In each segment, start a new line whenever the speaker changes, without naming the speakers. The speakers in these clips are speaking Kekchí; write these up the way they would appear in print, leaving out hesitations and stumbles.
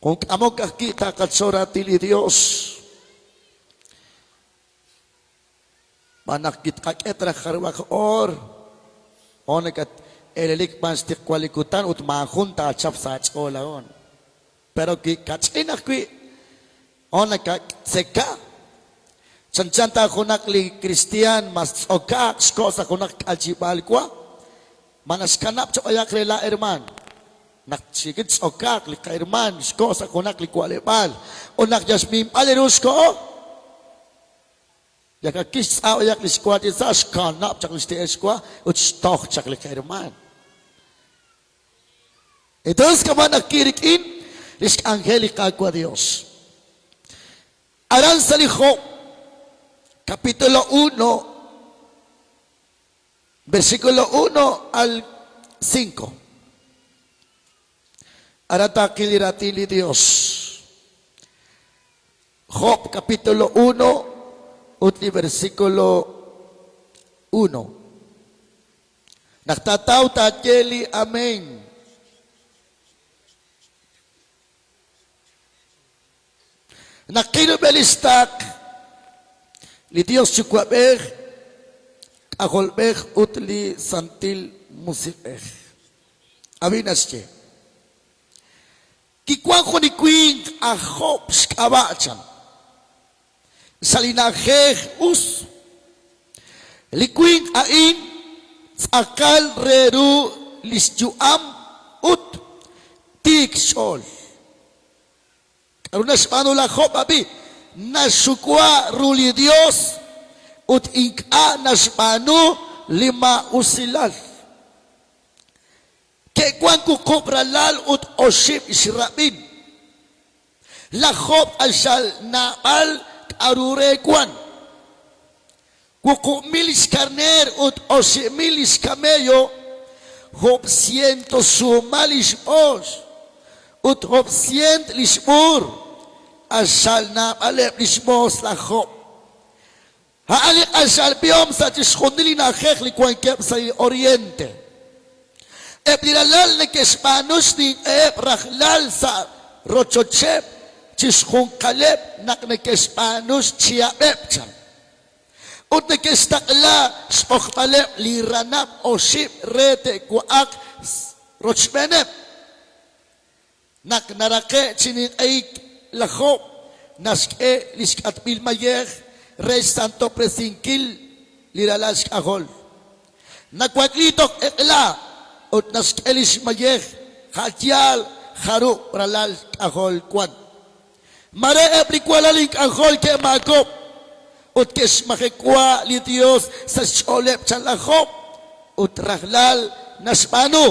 Jun k'amok ajwi' taqatzol raatin li Dios. Xb'aan naq wi tqak'e raj jarub'aq oor, hoon nakat-eelelik b'an xtiqwal li kutan ut maajun taachap sa' aach'ool a'an. Pero wi kach'in ajwi', hoon nakatzeka. Chanchan ta junaq li kristiaan mas tz'okaaq xko' sa' junaq k'alchib'aal wa, ma naxkanab' choq' b'ayaq re laa hermaan. Naq xiikil tz'okaaq li qahermaan xko' sa' junaq li wa'leb'aal ut naq yal xminb'al li ru xko'o, Yal kixtz'a b'ayaq li xwa chi sa', xkanab' chaq li xti'el xwa ut xtoj chaq li qahermaan. Entonces kama' naq ki rik'in li xk'anjel li Qaawa' Dios. Aran sa' li Job, capítulo uno, versículo uno al cinco. Aran taqil li raatin li Dios. Job capítulo uno ut li versículo uno. Naq taataw taaye li amén. Naqil rub'el li xtaq li Dios Yuwa'b'ej, K'ajolb'ej ut li Santil Musiq'ej. Ab'i naxye. Kiwank jun li winq aj Job xk'ab'a' chan, sa' li na'ajej Us. Li winq a'in tz'aqal re ru li xyu'am ut tiik xch'ool. K'aru naxb'aanu laj Job ab'i? Naxxuwa ru li Yos ut ink'a' naxb'aanu li maa'usilal. Ke'wank wuqub' ralal ut oxib' xrab'in. Laj Job q'axal naab'al k'aru re wank. 1000 xkarneer ut 1000 li xkameyo, 100 sumal li xb'oox ut 100 li xb'uur. Q'axal naab'aleb' li xmoos laj Job. A'an li q'axal b'ihom sa' chixjunil li na'ajej li wankeb' sa' li Oriente. Eb' li ralal neke'xb'aanu xninq'eheb' rajlal sa' rochocheb' chixjunqaleb' naq neke'xb'aanu xchihab'eb', chan. Ut neke'xtaqla xb'oqb'aleb' li ranab' oxib' re te'wa'aq rochb'eeneb'. Naq naraqe'k chi ninq'ehik laj Job, naxk'e li xk'atb'il mayej re xsantob'resinkil li ralal xk'ajol. Nawakliik toj eq'la ut naxk'e li xmayej a' yaal jarub' ralal xk'ajol wank. Mare eb' li walal ink'ajol ke'maakob'k ut ke'xmajewa li Yos sa' xch'ooleb' chan laj Job, ut rajlal naxb'aanu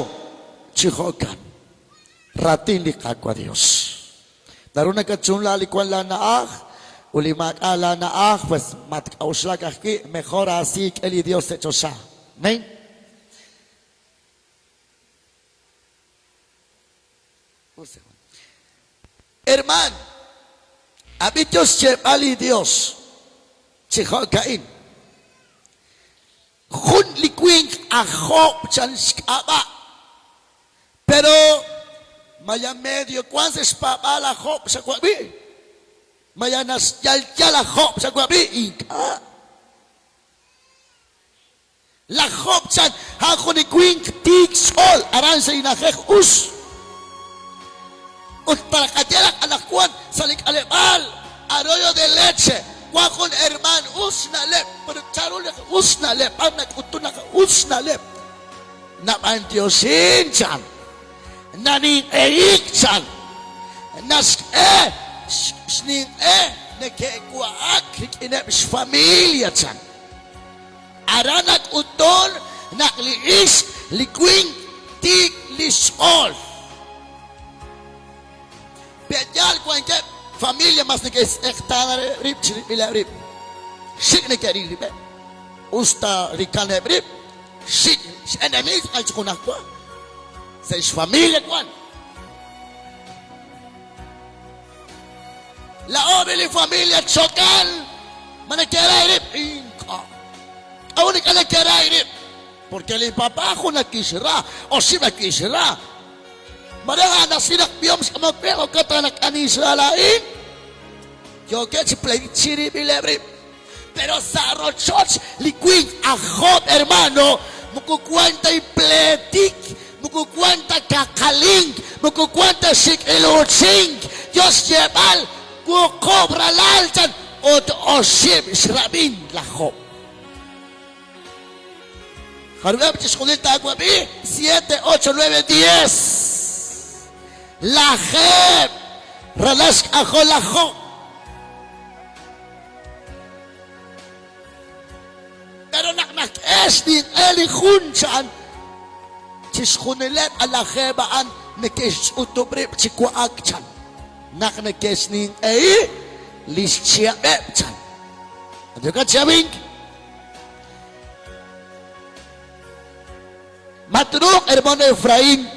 chi jo'kan. Raatin li Qaawa' Dios. Naru nakatchunla li wan laa na'aj, ut li maak'a' laa na'aj, pues matk'a'uxlak ajwi', mejor aasik' li Dios sa' choxa. Amén. Herman, ab'i Dios xyeeb'al li Dios chi jo'ka'in. Jun li winq aj Job chan xk'ab'a'. Pero maya medio wank sa' xpaab'aal laj Job xawab'i? Maya naxyalya laj Job xawab'i? Ink'a'. Laj Job chan a'an jun li winq tiik xch'ool aran sa' li na'ajej Us. Ut para qayehaq anaqwan sa' li k'aleb'aal Arroyo de Leche wank jun hermaan us xna'leb', pero chanru naq us xna'leb'? B'ar nak'utun naq us xna'leb'? Nab'antioxin chan, naninq'ehik chan, naxk'e xninq'e neke'wa'ak rik'ineb' xfamilia chan. Aran nak'utun naq li ixq li winq tiik li xch'ool. Pe'yaal wankeb' familia mas neke'xtz'eqtaana rib' chirib'ileb' rib'. Xik' neke'ril rib'eb'. Us ta rikaneb' rib', xik' x'enemiig tz'aqal chi junajwa. Sa' xfamilia wan. Laa'o li familia Chokal ma neke'ray rib'? Ink'a'. K'a'ut ink'a' neke'ray rib'? Porque li papá jun nakixra, oxib' nakixra. Mare a'an naxye naq b'ihom xk'amok b'e jo'kan ta naq ani xra laa'in. Yookeb' chi pleetik chirib'ileb' rib'. Pero sa' rochoch li winq aj Job, hermano, moko wank ta pleetik, moko wank ta kaqalink, moko wank ta xik'iluuchink. Yo xyeeb'al wuqub' ralal chan ut oxib' xrab'in laj Job. Jarub'eb' chixjunil taawab'i? Siete, ocho, nueve, diez. Lajeeb' ralal xk'ajol laj Job. Pero naq naxk'e xninq'e li jun cha'an, chixjunileb' a lajeeb' a'an neke'xch'utub' rib' chi wa'ak chan. Naq neke'xninq'ehi li xchihab'eb' chan. Yookat chi ab'ink? Ma truuq, hermano Efraín,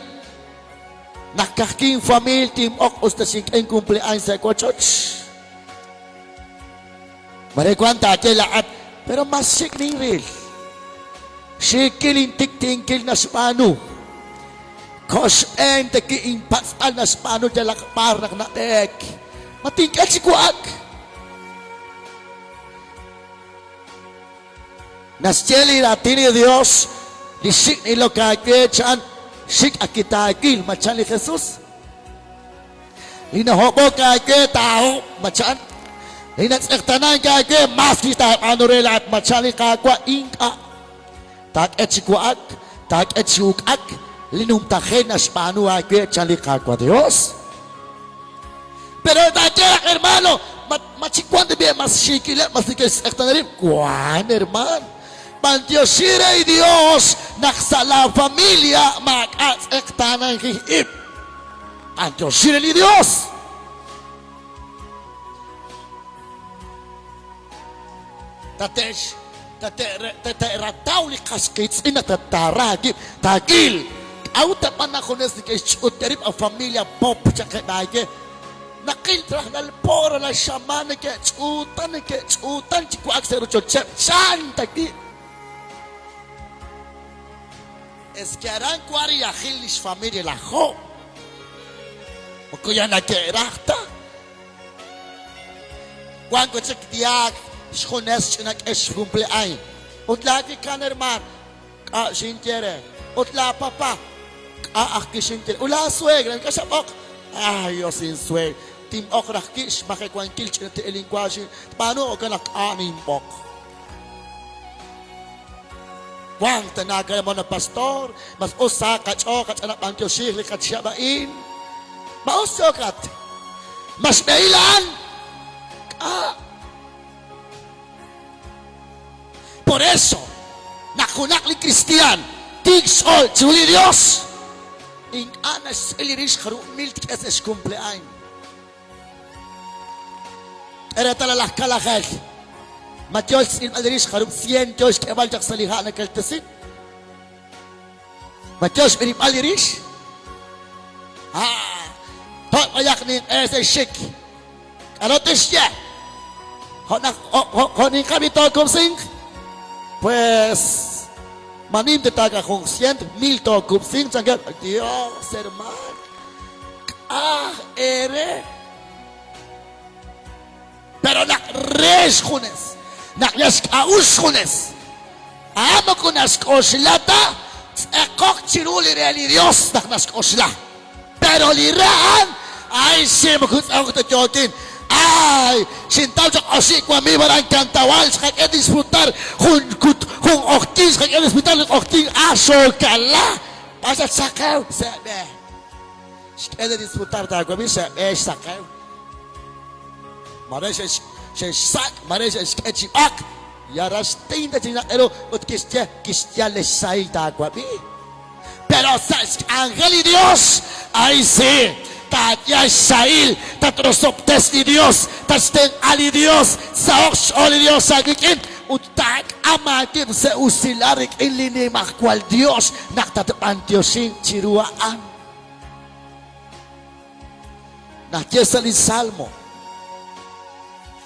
naq ka'ajwi' infamiil tinb'oq us ta xink'e incumpleaños sa' wochoch? Mare wank taaye laa'at, pero mas xik' ninril. Xiikil intikti'inkil naxb'aanu. Koxb'een tawi' inpatz'b'al naxb'aanu yalaq b'ar naq nab'eek. Ma tink'e chi wa'ak? Naxye li Raatin li Yos, Li xik' na'ilok aawe cha'an xik' ak kitaawil, ma chan li Jesus? Li nahob'ok aawe taahob', ma chan? Li natz'eqtaanank aawe mas li taab'aanu re laa'at, ma chan li Qaawa'? Ink'a'. Taak'e chi wa'ak, taak'e chi uk'ak li numtajen naxb'aanu aawe, chan li Qaawa' Dios. Pero taaye raj, hermano, ma, ma chi wank tab'i' mas xiikileb', mas neke'xtz'eqtaana rib'? Wank, hermano. B'antioxi re li Dios naq sa' laa familia maak'a' tz'eqtaananjil ib'. B'antioxi re li Dios. Tate'x, tate', tate'rataw li qas qiitz'in naq taara aawib', taawil. K'a'ut ab'an naq junes neke'xch'ut rib' a familia pop chaqeb' aawe? Naqil rajlal po ralal xamaan neke'ch'uutan, neke'ch'uutan chi wa'ak sa' rochocheb', chan tawi'. Es que aran wank riyajil li xfamilia laj Job. Moko yal neke'raj ta. Wank wi' chik diaak xjunes ch'ina k'e xcumpleaños. Ut laa wikan hermaan, k'a' xinye re. Ut laa papá, k'a' ajwi' xinye re. Ut laa suegra, ink'a' xab'oq. Ay, Dios insuegra. Tinb'oq raj wi' xmajewankil ch'ina ti'el inwa xin tb'aanu jo'kan naq k'a' ninb'oq. Wank tana hermano pastor, mas us sa qach'ool qach'anab' b'antioxij li qachihab' a'in. Ma us yookat? Ma xb'ehil a'an? K'a'. Por eso, naq junaq li kristiaan tiik xch'ool chiru li Dios, ink'a' naxtz'il li rix jarub' mil tk'e sa' xcumpleaños. K'e reetal laj kalajel. Ma yo xtz'ilb'al rix jarub' sien yo xk'eeb'al chaq sa' li ha' nakaltesin? Ma yo xb'irib'al li rix? Ah, to' b'ayaq ninq'e sa' xxik. K'aru tixye? Jo' naq jo' ninqeb' li tookub'sink? Pues ma nim ta taak'a jun sient mil tookub'sink chankeb'. Dios, hermano. K'aj eere. Pero naq re xjunes, naq yal xk'a'uxl xjunes, a'an moko naxk'oxla ta tz'eqok chiru li re li Dios naq naxk'oxla. Pero li re a'an, ay xi moko tz'eqok ta yookin. Ay, xintaw chaq oxib' wamiiw aran Kantawal, xqak'e disfrutar jun kut, jun q'oqyink, xqak'e disfrutar li q'oqyink, ah xookala. B'ar xatsaqew sa' b'e. Xk'e de disfrutar taawab'i sa' b'e xsaqew. Mare xe'xsak', mare xe'xk'e chi b'aq, ya rax tinta chi naq'e ru ut kixye kixyal li xsahil taawab'i. Pero sa' xk'anjel li Dios, ay si, taayal xsahil, tatrosob'tes li Dios, tatxtenq'a li Dios, tsaho'q xch'ool li Dios aawik'in ut taak'am aawib' sa' usilal rik'in li Nimajwal Dios naq tatb'antioxinq chiru a'an. Naxye sa' li Salmo,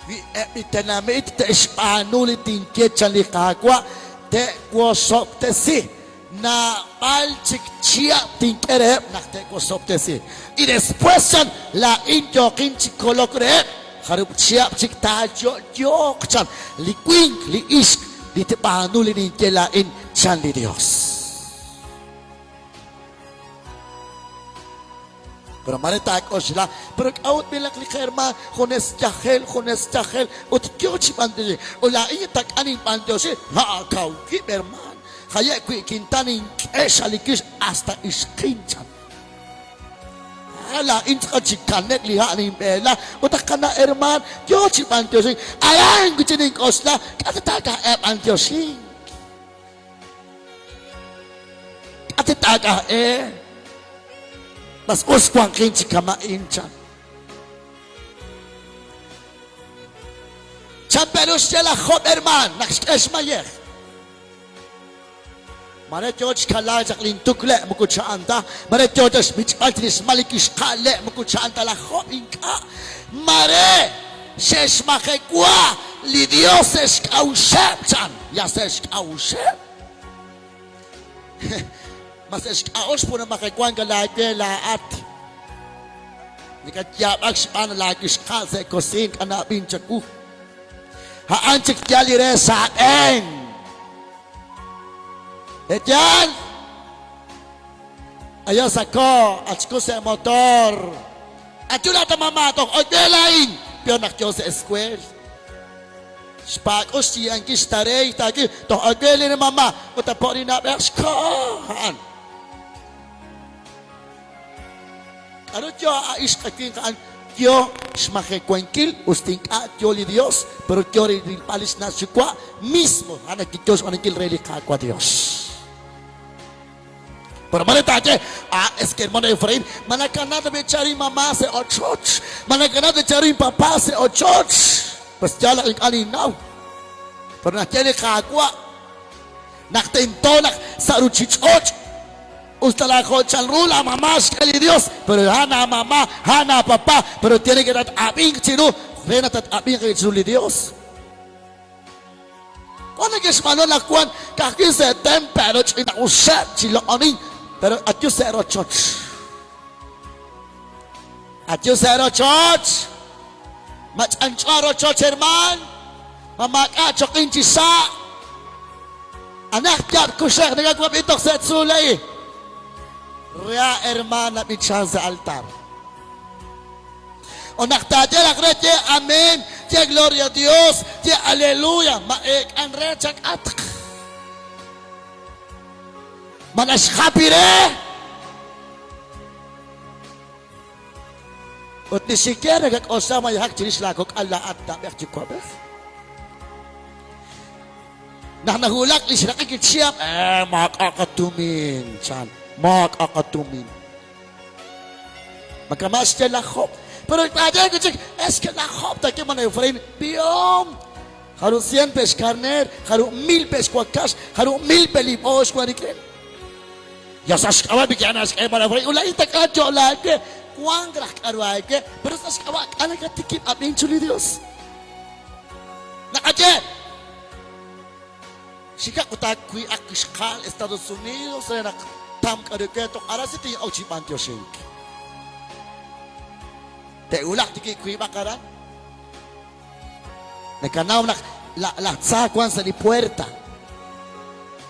Wi eb' li tenamit te'xb'aanu li tinye chan li Qaawa', te'wosob'tesi. Naab'al chik chihab' tink'e reheb' naq te'wosob'tesi. Y después chan, laa'in yooqin chi kolok reheb', jarub' chihab' chik taayo'yooq chan, li winq, li ixq, li tb'aanu li ninye laa'in, chan li Dios. Pero mare taak'oxla, pero k'a'ut b'i' naq li qahermaan junes yajel, junes yajel, ut yoo chi b'antioxink? Ut laa'in tak'a ninb'antioxi, ha' kaw wib' hermaan, jaye' wi kinta nink'e xalikix hasta ixqin chan. Ha' laa'in tz'aqal chi kanek li ha' ninb'eela, ut aj qana' hermaan yoo chi b'antioxink, aran wi' chik nink'oxla, k'a' ta taak'a'e b'antioxink? K'a' ta taak'a'e? Mas us wanqin chi kama'in, chan. Chan pe' ru xye laj Job, hermaan, naq xk'e xmayej. Mare yoo chi kalaak chaq lin tuk le' moko cha'an ta, mare yoo chaq xmich'b'al chirix xmal li kixqa' le' moko cha'an ta laj Job ink'a'. Mare xe'xmajewa li Dios sa' xk'a'uxeb', chan. Ya sa' xk'a'uxeb'. Ma sa' xk'a'uxl pur namajewank laawe laa'at. Nakatyaab'ak xb'aan laawixqa'al sa' kosiin k'a na'ab'in chawu. A'an chik yal li re sa' aab'een. Yaal? Ayo sako, achku sa' motor. Ayu laata mamá toj oyb'e laa'in. Pio naq yo sa' escuel. Xpaak'ux xyi'ankil xtareey taaki toj oyb'e li mamá ut apo' ri nab'ej xko'o a'an. K'aru yo a' ixq a winq a'an yo xmajewankil us ta ink'a' yo li Dios, pero yo rilb'al li xna' xyuwa' mismo a'an ak yo xb'aanunkil re li Qaawa' Dios. Pero mare taaye, ah, es que hermano Efraín, ma nakanaw ta charin mamá sa ochoch, ma nakanaw ta charin papá sa ochoch. Pues yaal naq ink'a' ninnaw. Pero naxye li Qaawa' naq tento naq sa' ruchich'och' Us ta laa jo' chanru laa mamá xk'e li Dios, pero a'an aamamá, a'an aapapá, pero tiene que tat-ab'inq chiru re naq tat-ab'inq ajwi' chiru li Dios. Wan neke'xb'aanu anaqwan ka'ajwi' sa' tem pero ch'ina'useb' chi loq'onink, pero ayu sa' rochoch. Ayu sa' rochoch. Ma ch'anch'o rochoch hermaan, ma maak'a' choqink chi sa'. Anaq yaab' kuxej nakawab'i toj sa' tzuul a'in. Rea hermaan nab'ichan sa' altar. Ut naq taaye laj re ye amén, ye gloria a Dios, ye aleluya, ma eek'an re chak'atq. Ma naxjapi re? Ut li xiker nakak'oxla mayejak chirix laa kok'al laa'at na'b'ej yuwa'b'ej. Naq nawulak li xraqik li chihab', eh, maak'a' qatumin, chan, maak'a' qatumin. Ma kama' xye laj Job. Pero taaye wi' chik, es que laj Job taak'e man Efraín, b'ihom. Jarub' cien pe' xkarneer, jarub' mil pe' xwakax, jarub' mil pe' li b'ooyx wank rik'in. Ya sa' xk'ab'a' li yaal naxk'e man Efraín, ut laa'in tak'a yo'laak we, wank raj k'aru aawe, pero sa' xk'ab'a' k'a' nakatikib' ab'ink chiru li Dios. Naqaye, Xikaq ut aawi'aq xqaal Estados Unidos re naq tam k'aru we toj aran si tin'ok chi b'antioxink. Te'wulaq tik wiib'aq aran. Nakanaw naq laj tza wank sa' li puerta.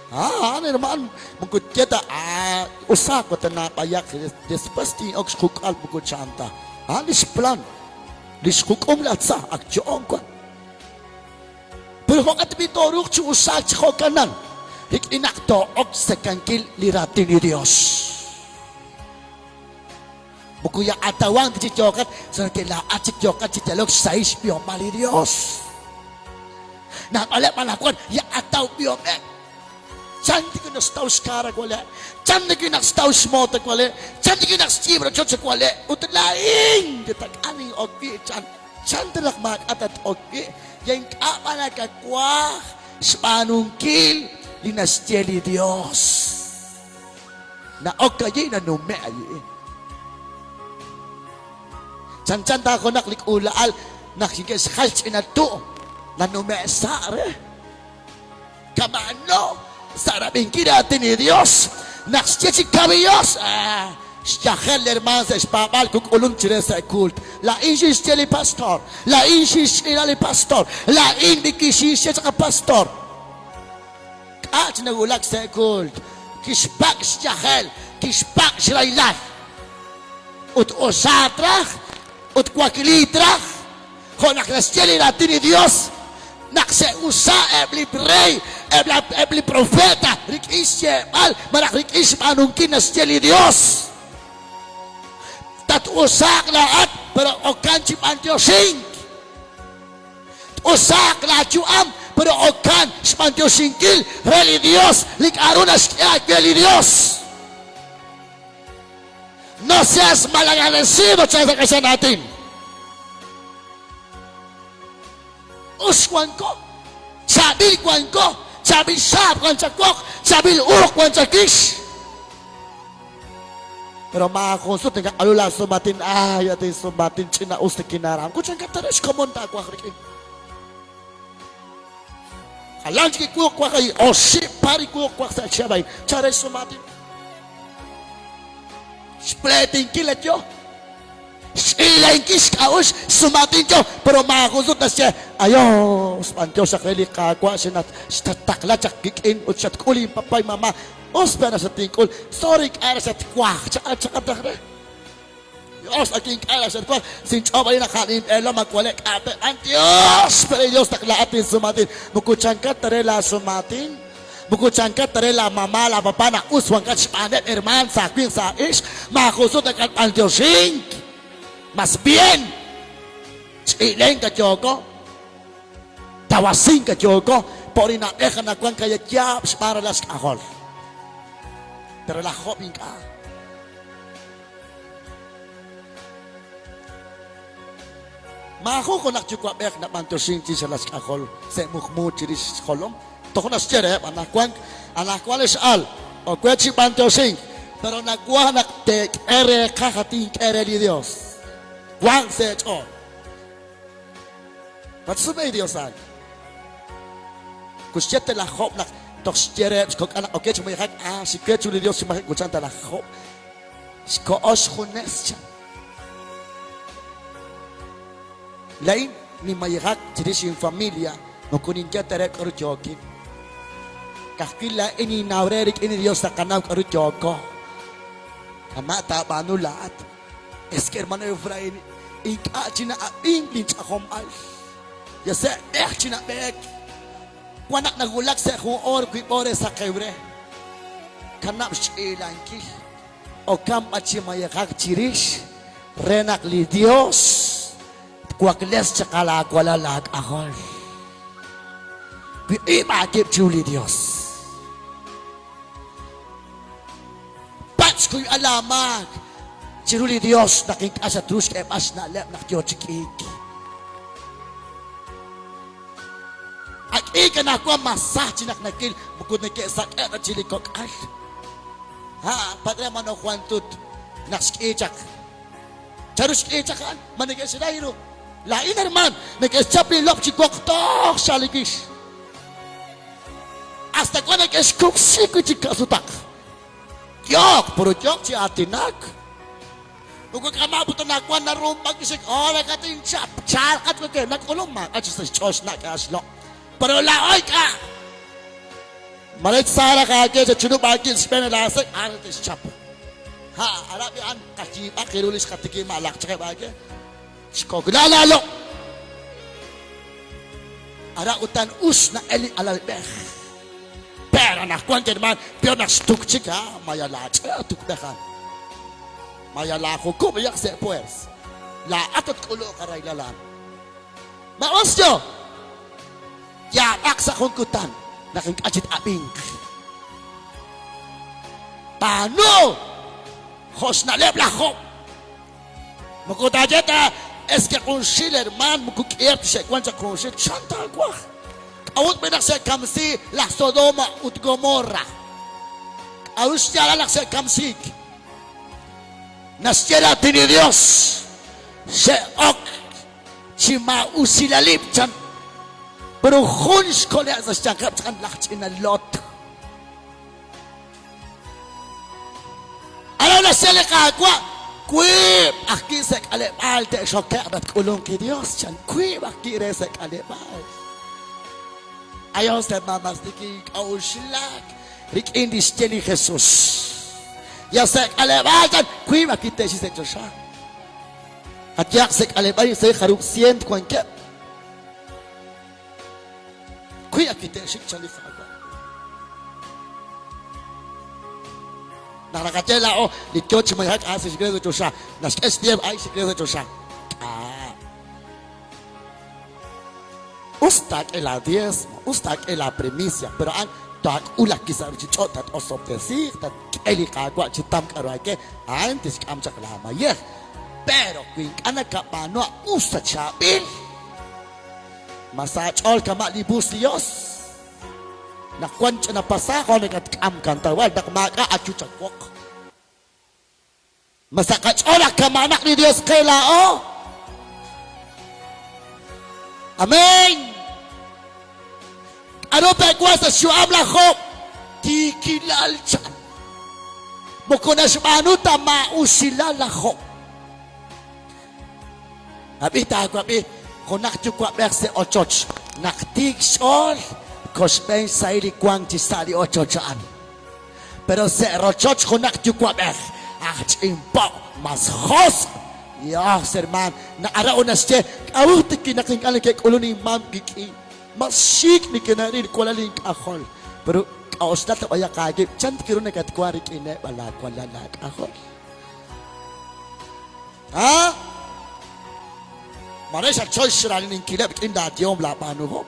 Ah, hermano, moko ye ta ah, usaq ut naab'ayaq después tin'ok xjuk'al moko cha'an ta. A'an lix plan. Li xjuk'um laj tza ak yo'on wan. Pero jo'q'e tb'i' tooruuq chi usaak chi jo'kanan? Rik'in naq too'ok xtzekankil li raatin li Dios. Moko ya'atawank chi yooqat, sino que laa'at chik yooqat chi yalok xsahil xb'ihomal li Dios. Naab'aleb' anaqwan ya'ataw b'ihomeb'. Chan tik naxtaw xkaar wale', chan tik naxtaw xmoot wale', chan tik naxyiib' rochoch wale', ut laa'in tak'a nin'ok wi' chan. Chan ta naq maak'a' tat-ok wi', ya ink'a' b'an nakawaj xb'aanunkil li naxye li Dios. Na'ok ayi' nanume' ayi'. Chanchan ta junaq li k'uula'al naq neke'xjal ch'ina tu' nanume' sa' re. Kama'ano. sa' rab'inkil raatin li Dios. Naq xye chi kaw li Dios, ah, xyajel li hermaan sa' xpaab'aal kuk'ulunk chire sa' kuult. Laa'in xinxye li pastor, laa'in xinxch'ila li pastor, laa'in li kixinxye chaq pastor. K'a' chi nawulak sa' kuult, kixpak' xyajel, kixpak' xrahilal. Ut usaat raj, ut wakliit raj. Jo' naq naxye li Raatin li Yos, naq xe'usa eb' li rey, eb' li profeta rik'in xyeeb'al malaj rik'in xb'aanunkil naxye li Yos. Tat-usaaq laa'at, pero okan chi b'antioxink. T-usaaq laayu'am, pero okan xb'antioxinkil re li Yos li k'a'ru naxk'e aawe li Yos. No seas malagradecido, chan sa' q'axal aatin. Us wanko, chaab'il wanko, chaab'il xaab' wan chawoq, chaab'il uuq wan chakix. Pero maajun sut nakaq'alu laa sumaatin, ay, at insumaatin ch'ina us nikinaaram. Ku chankat ta re xkomon taawaj rik'in. Jalan chik li wuq waj ay oxib' par li wuq waj sa' chihab' a'in. Chan re xsumaatin. Xpleetinkil la yo. Xch'iilankil xk'a'uxl xsumaatin yo, pero maajun sut naxye, Ayos, b'antiox chaq re li Qaawa' xinat xtattaqla chaq kik'in ut xatk'ul inpapa inmama. Us pe' naq xatink'ul. Sorry ink'a' raj xatwaj. Chaq'al chaq'al raj re. Dios, ak ink'a' raj xatwaj. Sinch'ob' a'in naq a'an inb'eelom ak wale' k'a' pe' b'antiox pe' re Dios naq laa'at insumaatin. Moko chankat ta re laa sumaatin. Moko chankat ta re laa mama laa papa naq us wankat xb'aaneb' hermaan sa' winq sa' ixq. Maajun sut nakatb'antioxink. Mas bien, ch'i'lenk yooko, tawasink yooko, po li na'b'ej anaqwan kayayaab' xb'aan ralal xk'ajol. Pero laj Job ink'a'. Maajun junaq yuwa'b'ej nab'antioxink chirix ralal xk'ajol sa' muqmu chirix xjolom. Toj naxye reheb', Anaqwan, anaqwan ex al, ok we chi b'antioxink, pero nawaj naq teek'e reeqaj at tink'e re li Dios. Wanq sa' eech'ool. Matsume li Dios a'an. Kuxye te laj Job naq toj xye reheb' xkok'al naq ok chi mayejak, ah, xikwe chu li Dios chi maji' kuchan ta laj Job. Xkoho xjunes chan. Laa'in ninmayejak chirix infamilia, moko ninye ta re k'aru yookin. Ka'ajwi' laa'in ninnaw re rik'in li Dios naqanaw k'aru yooko. Kama' taab'aanu laa'at. Es que hermano Efraín, ink'a' chi na'ab'ink linch'ajomb'al. Yase'b'ej chi nab'eek. Wan naq nawulak sa' jun oor wiib' oor re saqew re. Kanab' xch'iilankil. Okan b'an chi mayejak chirix re naq li Dios twakles chaq laawalal laak'ajol. Wiq'ib' aawib' chiru li Dios. Patz' xkuyb'al laamaak chiru li Dios naq ink'a' xatru xk'eeb'al xna'leb' naq yoo chi k'iik. Ak'iik anaqwan masaj chi naq nakil moko neke'sak'e' ta chi li kok'al. Ha, Padre Mano Juan Tut, naq xk'i chaq. Chanru xk'i chaq a'an? Ma neke'xray ru? Laa'in hermaan, neke'xchap li lob' chi woq toj xalikix. Hasta wan neke'xkub'si wi' chik ka'sutaq. Yook, puro yook chi aatinak. Moko k'ama ut anaqwan narumb'ak xik, oh, nakatinchap, chalqat weke, nak'ulum maak'a chi sa' xch'ool xna' k'a xloq'. Pero laa'o ink'a'. Mare sa raj aawe chachunub' aawib' xb'een laasek', a'an te'xchap. Ha, ara b'i'an qayiib'aq ru li xqatiki ma'laq chaqeb' aawe. Xkokla laaloq'. Ara utan us na'el li alalb'ej. Pero anaqwan hermaan, peor naq xtuk chik, ha, maya laach'e tukb'ej a'an. Maya laajukub' yaq sa' puers. Laa'at tatk'uluq a rahilal a'an. Ma us yo? Yaab'aq sa' jun kutan naq ink'a' chi t-ab'inq. B'aanu jo' xna'leb' laj Job. Moko taaye ta, Es que junxil hermaan moko k'iheb' ta xe'wank chaq junxil. Chan taawaj? K'a'ut b'i' naq xe'kamsi laj Sodoma ut Gomorra? K'a'ru xyaalal naq xe'kamsiik? Naxye raatin li Dios, xe'ok chi maa'usilalib' chan. Pero jun xkole' sa' xyanqeb' chaqan laj ch'ina Lot. Naxye li Qaawa', Wiib' ajwi' sa' k'aleb'aal te'xoke'q naq tk'ulunq li Yos, chan. Wiib' ajwi' re sa' k'aleb'aal. Ayos hermano, mas nikink'a'uxlak rik'in li xye li Jesús. Ya sa' k'aleb'aal, chan, wiib' ajwi' te'xik sa' choxa. Qayehaq sa' k'aleb'aal sa' jarub' sient wankeb'. Wiib' ajwi' te'xik, chan li Qaawa'. Naq naqaye laa'o li yo chi mayejak a'an sa' xiglees li choxa, naxk'e xtiemp a'in xiglees li choxa. K'a'. Us taak'e laa diezmo, us taak'e laa primicia, pero a'an taak'ul ajwi' sa' ruchich'och', tat-osob'tesiiq, tatk'e li Qaawa' chi tam k'a'ru aak'e, a'an tixk'am chaq laa mayej. Pero wi ink'a' nakab'aanu a'an us ta chaab'il, ma sa aach'ool kama' li bus li Yos? Naq wan ch'ina pasaaj jo' nakatk'am kantawal, naq maak'a' achu chawoq. Ma sa' qach'ool naq kama'anaq li Dios qe laa'o? Amén. K'aru pe'wa sa' xyu'am laj Job? Tiikilal chan. Moko naxb'aanu ta maa'usilal laj Job. Ab'i taawab'i junaq yuwa'b'ej sa' ochoch naq tiik xch'ool koxb'een xsahil li wank chi sa' li ochoch a'an. Pero sa' rochoch junaq yuwa'b'ej aj ch'inpo' mas josq'. Dios, hermaan, na'ara ut naxye, K'a'ut naq ink'a' neke'k'ulun inmaam wik'in? Mas xik' nikine'ril walal ink'ajol. Pero k'a'uxla ta b'ayaq aawib', chan kiru nakatwank rik'ineb' laawalal laak'ajol? Ha? Mare xatchoy xralininkileb' rik'in laayehom laab'aanuhom.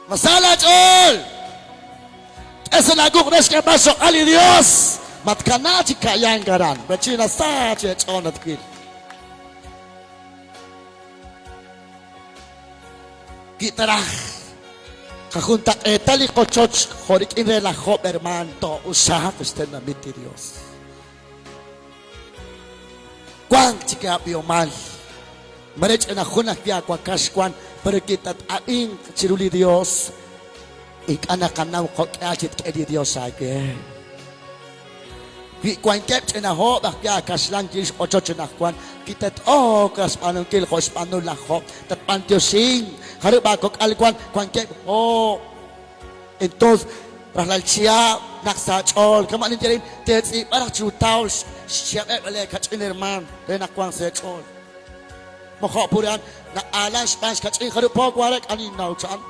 Ma sa laach'ool? K'e sa' laawuq' re xk'eeb'al xloq'al li Yos. Matkanaak chi ka'yank aran. Rechina sa chi eech'ool natwil. Wi taraj qajuntaq'eeta li qochoch jo' rik'in re laj Job, hermaan, too'usaaq xtenamit li Yos. Wank chik aab'ihomal. Mare ch'ina jun ajwi' aawakax wank, pero wi tat-ab'inq chiru li Yos, ink'a' naqanaw jo'k'ihal chi tk'e li Yos aawe. Wi wankeb' ch'ina hoob' ajwi' aakaxlan chirix ochoch anaqwan, wi tat-ok raj xb'aanunkil jo' xb'aanu laj Job, tatb'antioxinq. Jarub' aakok'al wank, wankeb' hoob'. Entonces, rajlal chihab' naq sa aach'ool, kama' ninye a'in, teetz'iib'a raj chiru tawl xchihab'eb' lee kach'in hermaan re naq wanq sa' eech'ool. Mojo' pur a'an, na'aalan xb'aan xkach'in jarub' po wan re, k'a ninnaw cha'an.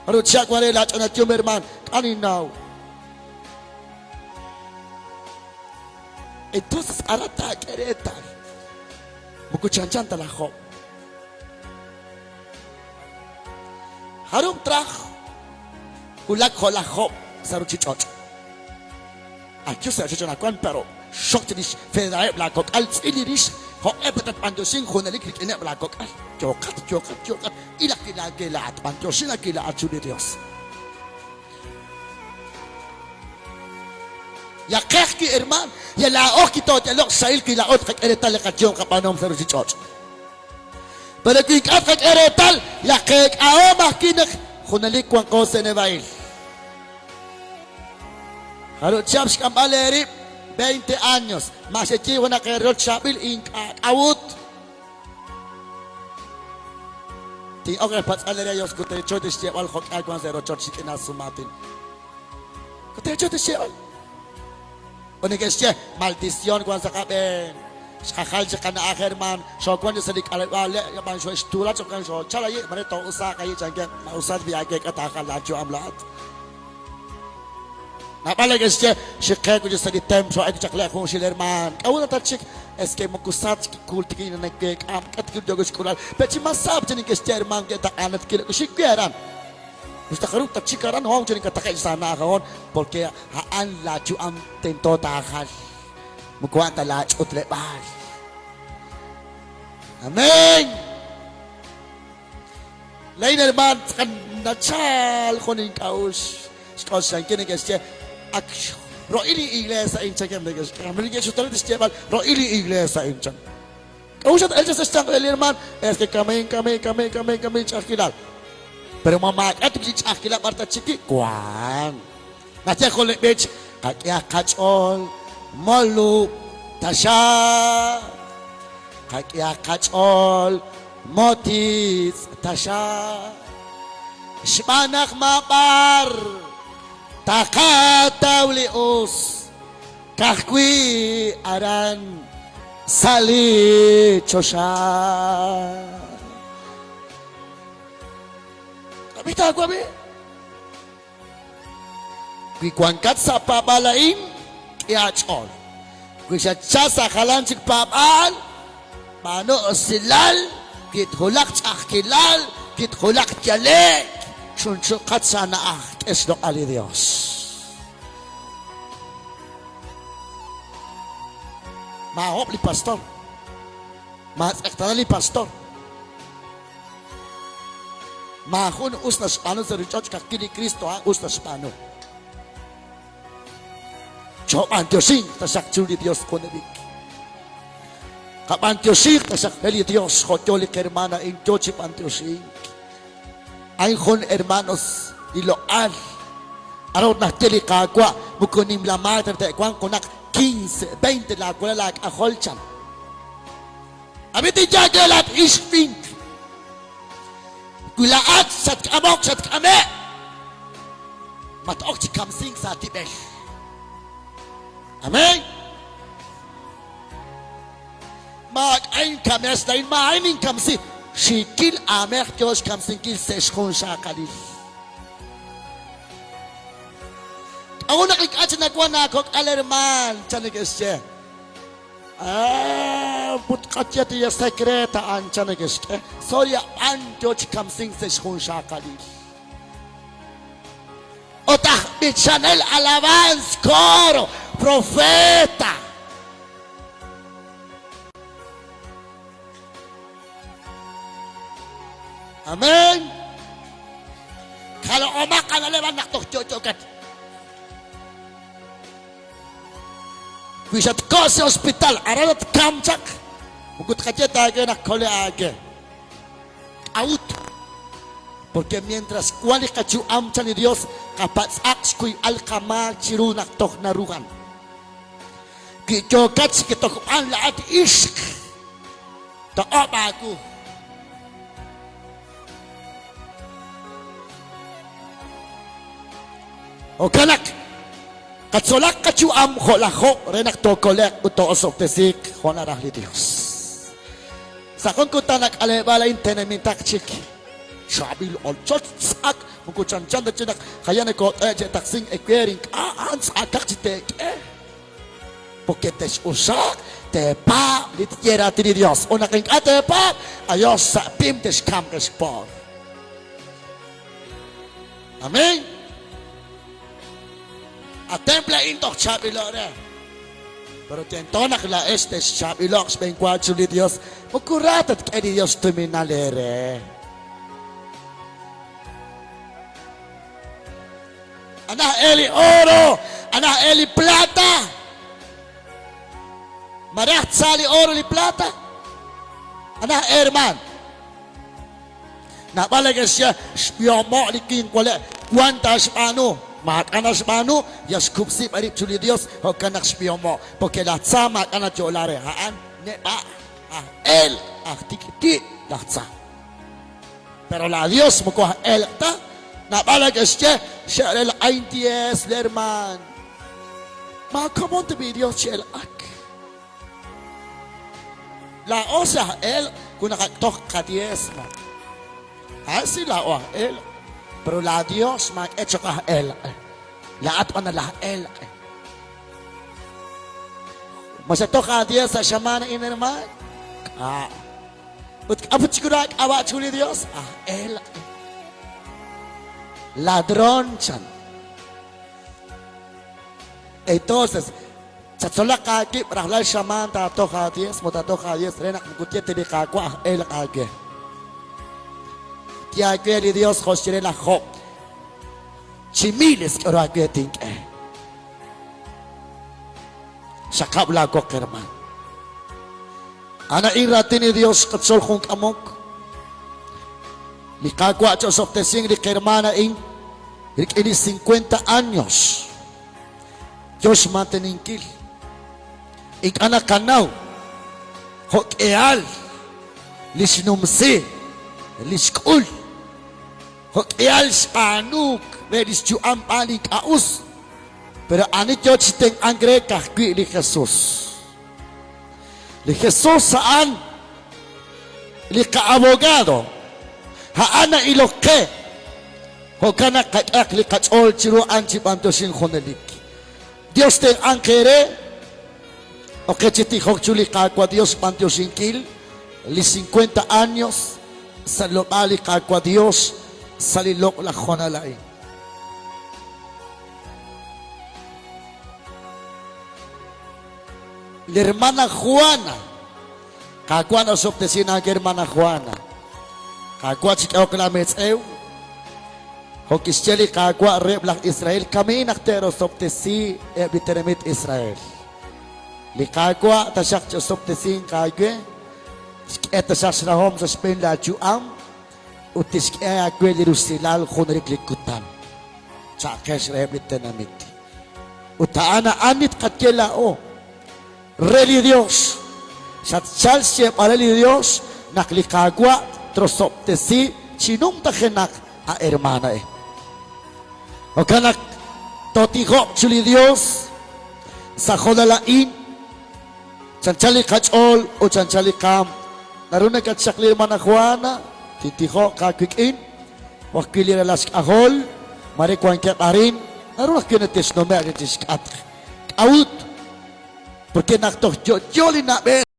Jarub' chihab' wan re laa ch'ina yum hermaan, k'a ninnaw. Entonces, aran taak'e reetal, moko chanchan ta laj Job. Jarub' traj wulak jo' laj Job sa' ruuchich'och'? Ayu sa' rochoch anaqwan, pero xok chirix fedraheb' laakok'al, tz'il li rix jo'q'e pe tatb'anyoxin junelik rik'ineb' laakok'al. Yooqat, yooqat, yooqat, il ajwi' laawe laa'at, b'anyoxin ajwi' laa'at chiru li Yos. Yaqe ajwi' hermaan, ya laa'o ajwi' tooyaloq xsahil wi laa'o tqak'e reetal li qayehom qab'aanuhom sa' ruuchich'och'. Pero wi ink'a' tqak'e reetal, laj qeek'ahom ajwi' naq junelik wanqo sa' neb'a'il. Jarub' chihab' xk'amb'al eerib'? Veinte años. Ma xeyiib' junaq eeroch chaab'il? Ink'a'. K'a'ut? Tin'ok re xpatz'b'al eere, Yos, kuteecho tixyeeb'al jo'k'ihal wank sa' eerochoch rik'in aasumaatin. Kuteecho tixyeeb'al. Ut neke'xye, Maldición wank sa' qab'een. Xqajal chik qana'aj, hermaan. Xoowank chaq sa' li k'aleb'aal le', ab'an xoo'e'xtuula chaq jo'kan xoochal ayi', mare too'usaaq ayi' chankeb'. Ma usal b'i' aawe k'a taajal laayu'am laa'at? Naab'al neke'xye, Xiqe'k wi' chik sa' li templo, xoo'elk chaq le' junxil, hermaan. K'a'ut naq tatxik? Es que moko sa ta chik jultik li naweek'a, k'a tik yooko xk'ulb'al. Pe' chi mas sa chi neke'xye, hermaan, ke'taq'aanat xik wi' aran. Us ta jarub' tatxik aran, hoon chi nakataqe'k chi sa' na'aj hoon, porque a'an laayu'am tento taajal, moko a'an ta laach'utleb'aal. Amén. Laa'in hermaan tz'aqal nachal jun ink'a'uxl xk'oxlankil neke'xye ak ro'il li iglees a'in chankeb' neke'xk'am neke'xutana xyeeb'al ro'il li iglees a'in chan. K'a'ut xat-elk chaq sa' xyanq li hermaan? Es que kamin, kamin, kamin, kamin, kamin ch'a'ajkilal. Pero ma maak'a' tuk li ch'a'ajkilal b'ar tatxik wi'? Wank. Naxye jun li b'ich, Qak'ehaq qach'ool, molub' taxaq. Qak'ehaq qach'ool, motitz' taxaq. Xb'aan naq maab'ar taqataw li us, ka'ajwi' aran sa' li choxa. Ab'i taawab'i. Wi wankat sa' paab'aal a'in, k'e aach'ool. Wi xatchalk sa' jalan chik paab'aal, b'aanu usilal, wi twulaq ch'a'ajkilal, wi twulaq yale'k, chunchuqat sa' na'aj, k'e xloq'al li Yos. Maahob' li pastor, maatz'eqtaana li pastor. Maajun us naxb'aanu sa' ruuchich'och' ka'ajwi' li Kristo a'an us naxb'aanu. Choob'antioxinq taxaq chiru li Dios junelik. Qab'antioxinq taxaq re li Dios jo' yoo li qhermaan a'in yoo chi b'antioxink. A'in jun hermanos li loq'al. Aran ut naxye li Qaawa' moko nimla maak ta te'wanq junaq 15, 20 laawalal laak'ajol chan. Ab'i tinye aawe laa'at ixq winq, wi laa'at xatk'amok xatk'ame', mat-ok chi kamsink sa' tib'el. Amén. Maak'a' inkames laa'in, maa'in ninkamsi. Xiikil aamej yo xkamsinkil sa' xjunxaqalil. K'a'ut naq ink'a' chi nawank aakok'al hermaan? Chan neke'xye. Ut q'atyat li sekreet a'an chan neke'xk'e. Sorry a'an yo chi kamsink sa' xjunxaqalil. Ut aj b'ichanel alabanz, coro, profeta. Amén. Kaloq'omaq ana'leb' naq toj yo'yo'kat. Wi xatko' sa' hospital, aran tatkamq chaq. Moko tqaye ta aawe naq kole aawe. K'a'ut? Porque mientras wan li qayu'am chan li Dios, qapatz'aq xkuyb'al qamaak chiru naq toj naruhan. Wi yookat chi ketojb'al laa'at ixq, toq'ob' aawu. Jo'kan naq qatzolaq qayu'am jo' laj Job re naq tookole'q ut too'osob'tesiiq jo' naraj li Dios. Sa' jun kutan nak'aleb'aal a'in tenemintaq chik chaab'il ochoch tz'ak moko chanchan ta chik naq jaya nekoot'e' chi taqsink ewer ink'a' a'an tz'akaq chi teek'e. Porque tex'usaaq, teepaab' li tye raatin li Dios. Ut naq ink'a' teepaab', ayos sa' pim texkamq ex poor. Amén. A temple a'in toj chaab'ilo' re. Pero tento naq laa'ex texchaab'ilo'q xb'eenwa chiru li Dios. Moko ra ta tk'e li Dios xtuminal eere. Anaj e li oro, anaj e li plata. Maraj tza li oro li plata. Anaj e hermano. Naab'al neke'xye xb'ihomo' li winq wale' wan ta xb'aanu. Maak'a' naxb'aanu, yal xkub'si b'an rib' chiru li Dios, jo'kan naq xb'ihomo'. Porque laj tza maak'a' nayo'la re. A'an neb'a', aj elq', aj tik'ti' laj tza. Pero la Dios moko aj elq' ta. Naab'al neke'xye xe'relq'a inties li hermaan. Maakomon ta b'i' Dios chi elq'ak. Laa'o si aj elq' wi naqatoj qadiezmo. A'an si laa'o aj elq'. Pero la Dios maak'e cho'q aj elq'. Laa'at b'an laj elq'. Ma xatoj aadiez sa' xamaan a'in, hermaan? K'a'. Ut k'a'ut chi kura k'ab'a' chiru li Dios? Aj elq'. Ladrón chan. Entonces, chatzolaq aawib' rajlal xamaan taatoj aadiezmo, taatoj aadiez re naq moko tye ta li Qaawa' aj elq' aawe. Tye aawe li Dios jo' xye re laj Job. Chi miles k'aru aawe tink'e. Xaqab' laawoq, hermaan. A'an a'in raatin li Dios xqatzol jun k'amok. Li Qaawa' chi'osob'tesinq li qhermaan a'in rik'in li cincuenta años yo xmanteninkil. Ink'a' naqanaw jo' k'ihal li xnumsi, li xk'ul, jo' k'ihal xb'aanuuk re li xyu'am b'aan li ink'a' us, pero ani yo chi tenq'ank re ka'ajwi' li Jesus. Li Jesus a'an li qa'abogado, a'an na'ilok qe. Jo'kan naq qak'ehaq li qach'ool chiru a'an chi b'antioxink junelik. Dios tenq'anq eere, ok qe chi tijok chiru li Qaawa' Dios xb'antioxinkil li cincuenta años sa' loq'al li Qaawa' Dios sa' li loq'laj hoonal a'in. Li hermana Juana. Qaawa' na'osob'tesin aawe hermana Juana. Qaawa' chik'ehoq laa metz'ew. Jo' kixye li Qaawa' reheb' laj Israel, kami'in naq te'rosob'tesi eb' li tenamit Israel. Li Qaawa' taxaq chi'osob'tesinq aawe, xk'e taxaq xrahom sa' xb'een laa yu'am, ut tixk'e aawe li rusilal junelik li kutan. Cha'qex reheb' li tenamit. Ut a'an a'an li tqaye laa'o re li Dios. Xatchalk xyeeb'al re li Dios naq li Qaawa' trosob'tesi chi numtajenaq a hermana a'in. Jo'kan naq tootijoq chiru li Dios sa' hoonal a'in, chanchan li qach'ool ut chanchan li qaam. Naru nakatxaqli hermana Juana, tintijoq aawik'in. Jo' ajwi' li ralal xk'ajol, maare wankeb' arin, naru ajwi' neke'xnume'k chi xk'atq. K'a'ut? Porque naq toj yo'yo li na'b'ej.